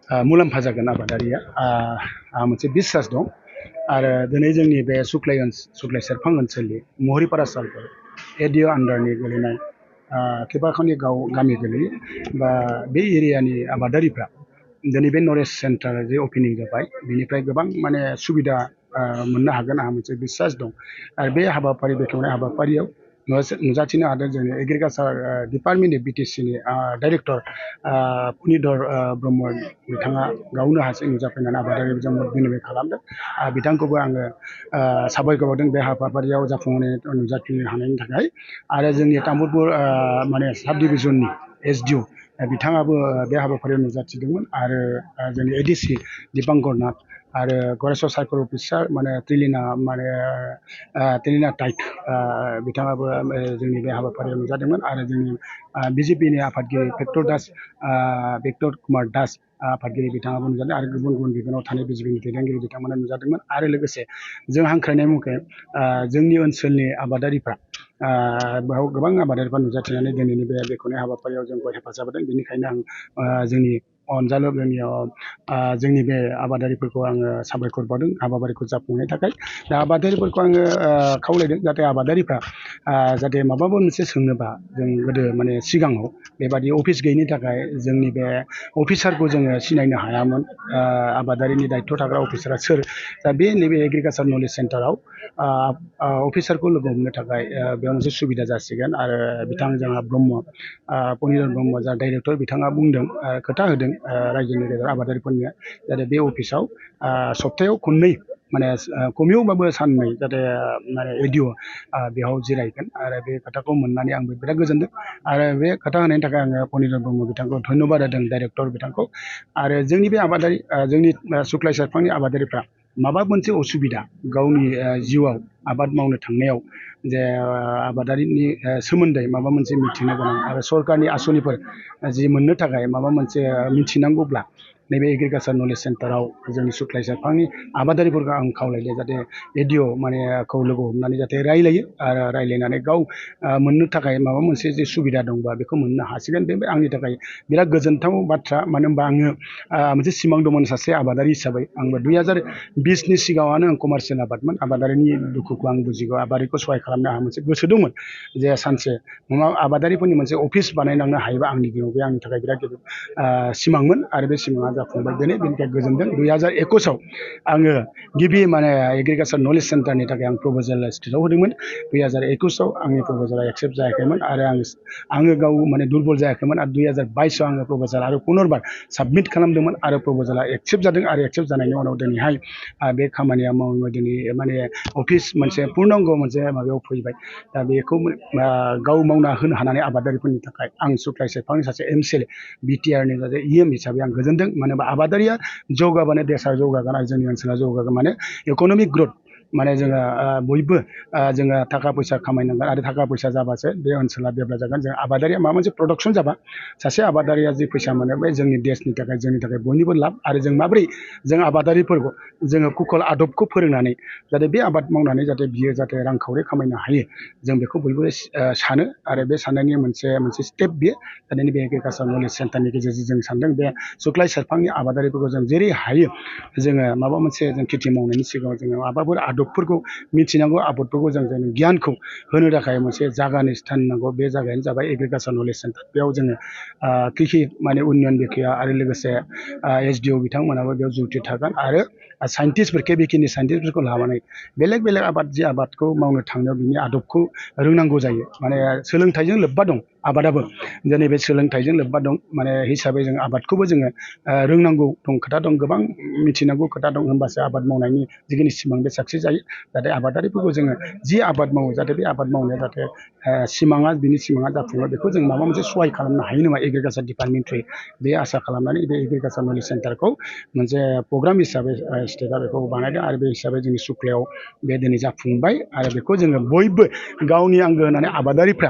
मुलाम्फा जागोन आबादारिया आंहा मोनसे बिसास दं। आरो दिनै जोंनि बे सुक्लाय सेरफां ओनसोलनि महरिपारा सालफोर एडिअ आन्डारनि गोलैनाय केबाखानि गामि गोलैयो बा बे एरियानि आबादारिफ्रा दिनै बे नलेज सेन्टार जे अपेनिं जाबाय बेनिफ्राय गोबां माने सुबिदा मोननो हागोन आंहा मोनसे बिसास दं। आरो बे हाबाफारि बेखेवनाय हाबाफारियाव नुजाथिनो हादों जोंनि एग्रिकालसार डिपार्टमेन्टनि बिटिसिनि डाइरेक्टर पुनिधर ब्रह्म बिथाङा गावनो हारसिं नुजाफैनानै आबादारिजों मत बिनिमय खालामदों। बिथांखौबो आङो साबायखर बावदों बे हाबाफारियाव जाफुंनानै नुजाथिनो हानायनि थाखाय। आरो जोंनि तामुलपुर माने साब डिभिजननि एसडिअ बिथाङाबो बे हाबाफारियाव नुजाथिदोंमोन। आरो जोंनि एडिसि दिपांकर नाथ आरो गरेस्वर सार्कल अफिसार माने टेलिना टाइट बिथाङाबो जोंनि बे हाबाफारियाव नुजादोंमोन। आरो जोंनि बिजेपिनि आफादगिरि भेक्टर कुमार दास आफादगिरि बिथाङाबो नुजादों। आरो गुबुन गुबुन बिबानाव थानाय बिजेपिनि दैदेनगिरि बिथांमोना नुजादोंमोन। आरो लोगोसे जों हांख्रायनाय मथे जोंनि ओनसोलनि आबादारिफ्रा बेयाव गोबां आबादारिफ्रा नुजाथिनानै दिनैनि बे बेखेवनाय हाबाफारियाव जोंखौ हेफाजाब होदों। बेनिखायनो आं जोंनि अनजालु जोंनि बे आबादारिफोरखौ आङो साबायखर बावदों हाबाफारिखौ जाफुंनायनि थाखाय। दा आबादारिफोरखौ आङो खावलायदों जाहाथे आबादारिफ्रा जाहाथे माबा मोनसे सोंनोबा जों गोदो माने सिगाङाव बेबादि अफिस गैयिनि थाखाय जोंनि बे अफिसारखौ जोङो सिनायनो हायामोन। आबादारिनि दायित्व थाग्रा अफिसारा सोर। दा बे नैबे एग्रिकालसार नलेज सेन्टाराव अफिसारखौ लोगो हमनो थाखाय बेयाव मोनसे सुबिदा जासिगोन। आरो बिथां जोंहा पुनिधर ब्रह्म जा डाइरेक्टर बिथाङा बुंदों खोथा होदों रायजोनि गेजेराव आबादारिफोरनो जाहाथे बे अफिसाव सप्तायाव खननै माने खमैबाबो साननै जाहाथे माने एडिअ बेयाव जिरायगोन। आरो बे खोथाखौ मोननानै आंबो बिराद गोजोनदों। आरो बे खोथा होनायनि थाखाय आङो पुनिधर ब्रह्म बिथांखौ धन्यबाद होदों डाइरेक्टर बिथांखौ। आरो जोंनि बे आबादारि जोंनि सुक्लाय सेरफांनि आबादारिफ्रा माबा मोनसे असुबिदा गावनि जिउआव आबाद मावनो थांनायाव जे आबादारिनि सोमोन्दै माबा मोनसे मिथिनो गोनां आरो सरकारनि आसनिफोर जि मोननो थाखाय माबा मोनसे मिथिनांगौब्ला नैबे एग्रिकालसार नलेज सेन्टाराव जोंनि सुक्लाय सेरफांनि आबादारिफोरखौ आं खावलायदों जाहाथे एडिअ माने खौ लोगो हमनानै जाहाथे रायलायो। आरो रायलायनानै गाव मोननो थाखाय माबा मोनसे जे सुबिदा दंबा बेखौ मोननो हासिगोन। बे आंनि थाखाय बिराद गोजोनथाव बाथ्रा। मानो होनबा आङो मोनसे सिमां दंमोन सासे आबादारि हिसाबै। आंबो 2020नि सिगाङावनो आं कमार्सियेल आबादमोन। आबादारिनि दुखुखौ आं बुजिगौ आबादारिखौ सहाय खालामनो आंहा मोनसे गोसो दंमोन जे सानसे आबादारिफोरनि मोनसे अफिस बानायलांनो हायोबा आंनि जिउआव बे आंनि थाखाय बिराद गिदिर सिमांमोन। आरो बे सिमाङा जाफुंबाय दिनै बेनिखाय गोजोनदों। 2021आव आङो गिबि माने एग्रिकालसार नलेज सेन्टारनि थाखाय आं प्रप'जेल स्टेटआव होदोंमोन। 2021आव आंनि प्रप'जेला एक्सेप्ट जायाखैमोन। आरो आङो गाव माने दुरबल जायाखैमोन। आरो 2022आव आङो प्रप'जेल आरो पुनरबार साबमिट खालामदोंमोन। आरो प्रप'जेला एक्सेप्ट जादों। आरो एक्सेप्ट जानायनि उनाव दिनैहाय बे खामानिया मावनो दिनै माने अफिस मोनसे पुर्नांग मोनसे माबायाव फैबाय। दा बेखौ गाव मावना होनो हानानै आबादारिफोरनि थाखाय आं सुक्लाय सेरफांनि सासे MCLA बिटिआरनि सासे EM हिसाबै आं गोजोनदों। मानो होनबा आबादारिया जौगाबानो देशआ जौगागोन आरो जोंनि ओनसोला जौगागोन। माने इक'नमिक ग्रथ माने जोङो बयबो जोङो थाखा फैसा खामायनांगोन। आरो थाखा फैसा जाबासो बे ओनसोला डेभेलप जागोन। जों आबादारिया माबा मोनसे प्रडाक्सन जाबा सासे आबादारिया जि फैसा मोनो बे जोंनि देशनि थाखाय जोंनि थाखाय बयनिबो लाब। आरो जों माबोरै जों आबादारिफोरखौ जोङो कुशल आदबखौ फोरोंनानै जाहाथे बे आबाद मावनानै जाहाथे बियो जाहाथे रांखावरि खामायनो हायो जों बेखौ बयबो सानो। आरो बे साननायनि मोनसे स्टेप बियो दिनै बे एग्रिकालसार नलेज सेन्टारनि गेजेरजों जों सानदों बे सुक्लाय सेरफांनि आबादारिफोरखौ जों जेरै हायो जोङो माबा मोनसे जों खेथि मावनायनि सिगाङाव जोङो माबाफोर आदबफोरखौ मिथिनांगौ आदबफोरखौ जों गियानखौ होनो थाखाय मोनसे जागानि स्थान नांगौ। बे जागायानो जाबाय एग्रिकालसार नलेज सेन्टार। बेयाव जोङो कृषि माने उन्नयन बिखाया आरो लोगोसे SDO बिथांमोनाबो बेयाव जुटि थागोन। आरो साइन्टिस्टफोर KVKनि साइन्टिस्टफोरखौ लानानै बेलेग बेलेग आबादखौ मावनो थांनायाव बिनि आदबखौ रोंनांगौ जायो। माने सोलोंथाइजों लोब्बा दं आबादाबो। दिनै बे सोलोंथाइजों लोब्बा दं माने हिसाबै जों आबादखौबो जोङो रोंनांगौ दं खोथा दं गोबां मिथिनांगौ खोथा दं। होमबासो आबाद मावनायनि जिखिनि सिमां बे साक्सेस जायो। जाहाथे आबादारिफोरखौ जोङो जि आबाद मावो जाहाथे बे आबाद मावनाया जाहाथे बिनि सिमाङा जाफुङो बेखौ जों माबा मोनसे सहाय खालामनो हायो नामा एग्रिकालसार डिपार्टमेन्ट थ्रुयै बे आसा खालामनानै बे एग्रिकालसार नलेज सेन्टारखौ मोनसे प्रग्राम हिसाबै स्टेटआ बेखौ बानायदों। आरो बे हिसाबै जोंनि सुक्लायाव बे दिनै जाफुंबाय। आरो बेखौ जोङो बयबो गावनि आंगो होननानै आबादारिफ्रा